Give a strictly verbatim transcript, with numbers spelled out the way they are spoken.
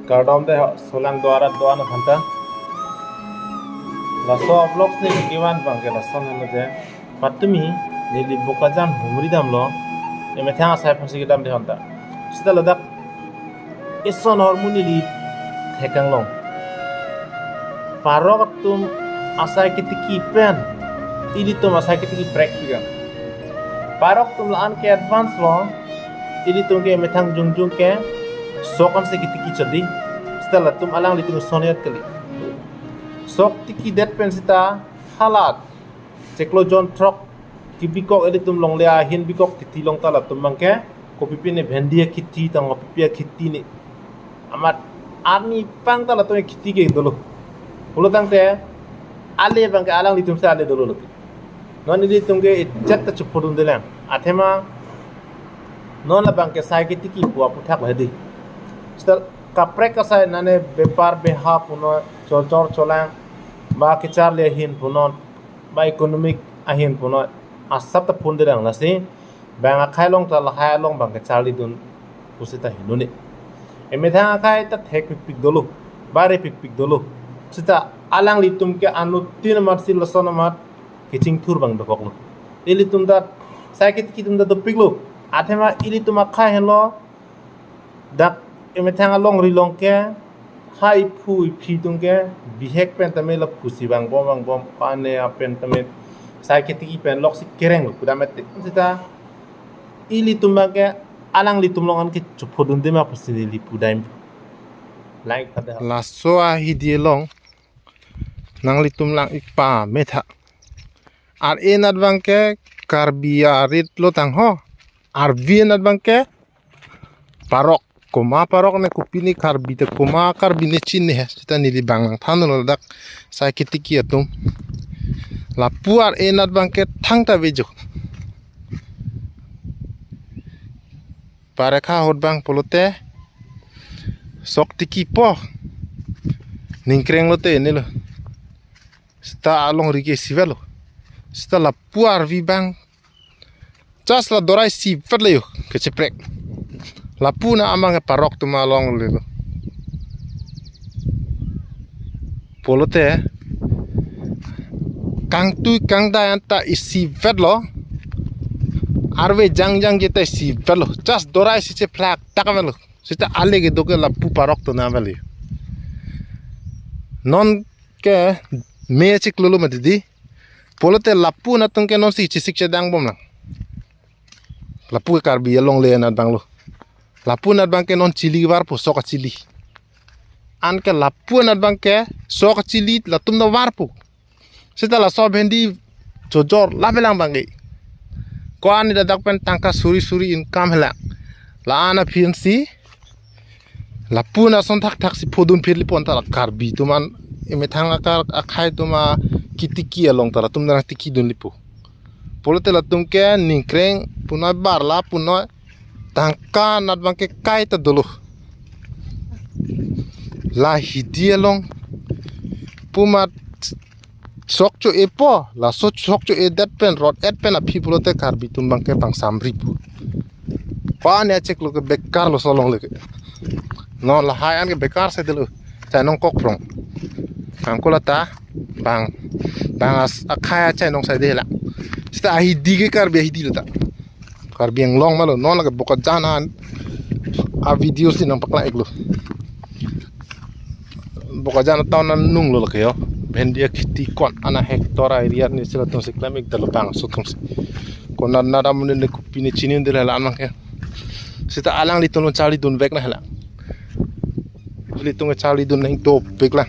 Kardom de, solang do arat do-an aphan ta. Laso vlog si kevan abang ke lason helo je, patumi neli Bokajan humri damlo, emethang asai aphansi kedam de hon ta. Seta ladak ison ahormu neli thek-anglong. Parok atum asai ketiki pen ilitum asai ketiki prekpik-an. Parok atum la-an ke advance lo, ilitum ke emethang jongjong ke sok ansi ketiki chot di. Seta latum alanglitum son-et kali. Sok tikidet pen seta halat chiklo jon throk kebikok ilitum longle ahin bikok titi along ta latum abang ke kopi pine bhendi akheti tang kopi pi akheti ne. Amat arni pang ta latum akheti ke dolo. Pulo tangte ale abang ke alanglitum si ale dolo lo. Non ilitum ke ichet ta chophodunde lang. Athema non abang ke sai ketiki pu aphuthak lo hedi. Seta kaprek asai nane bepar beha punon, chorchor cholang, ba kecharli ahin punon, ba economic ahin punon, asap ta phonde lang, lasi bang akhai along ta lahai along abang kecharlidun pusi ta heno ne. Emethang akhai ta thekpikpik dolo, barepikpik dolo. Seta alanglitum ke anuttin amat si lason amat kechingthur abang dokoklo. Ilitum ta sai ketiki atum ta dopiklo. Athema ilitum akhai henlo, dak emethang alongri along ke ha iphu iphi atum ke bihek pen tame lapusi vangbom vangbom, pane apen tame sai ketiki pen loksi kerenglo pudam et. Seta ilitum abang ke alanglitum along an ke chophodunde ma pusi neli pudam. Like kade. Laso ahidi along nanglitum lang-ik pame tha. Ar-e anat abang ke Karbi arit lo tang ho. Arvi anat abang ke parok. Komat parok ne kopi ne Karbi te komat Karbi ne chinine he. Seta neli bang nangthanlo ladak sai ketiki atum. Lapu ar-e anat abang ke thangta vejok. Parekha ahut abang pulote sok tikipo. Ningkreng lote nelo. Seta alongri ke isivet lo. Seta lapu arvi abang just la dorai isivet lo yo, kecheprek. Lapu na amang ke parok atum alongle lo. Pulote kangtui kangdai anta isivet lo. Arve jangjang ke ta isivet lo. Just dorai isi chephlak tak avet lo. Seta ale kedo ke lapu parok atum avet lo. Non ke me chiklo lo mati di. Pulote lapu anat atum ke nonsi chesik chedangbom lang. Lapu ke Karbi alongle anat abang lo. Lapu anat abang ke non chili varpo, sok achili. Anke lapu anat abang ke sok achili latum ta varpo. Seta laso bhendi chojor labelang abang ke. Ko-an ne ladak pen tangka suri suri income helang. La-an aphi ansi lapu na ason thakthak si phodun phirli pon ta la Karbi atum an emethang akar akhai atum aketiki along ta latum nangtikidunlipo. Pulote latum ke ningkreng punoi barla punoi tangka anat abang ke kaita dolo. La hidi along pu amat sok cho-epo, laso sok cho-edet pen rot-et pen aphi pulote Karbi atum abang ke pangsamripo. Ko-an ne chiklo ke bekar lo laso alongle ke. Non lahai an ke bekar si dolo. Chainong kok prong. Angkola ta bang bang as akhai achainong si de la. Seta ahidi ke Karbi ahidi lo ta. Karbi Anglong ma lo, non lake Bokajan an avideo si nangpaklang-iklo. Bokajan town an nung lo lake yo. Bhendi akheti ko-an ana hectare area ne si latum si klem-ik dalo bangso atum si. Konat anat amonit ne kopi ne chinine dela la amang ke. Seta alanglitum along charlidunvek na helang. Ilitum charlidun nang dopik lang.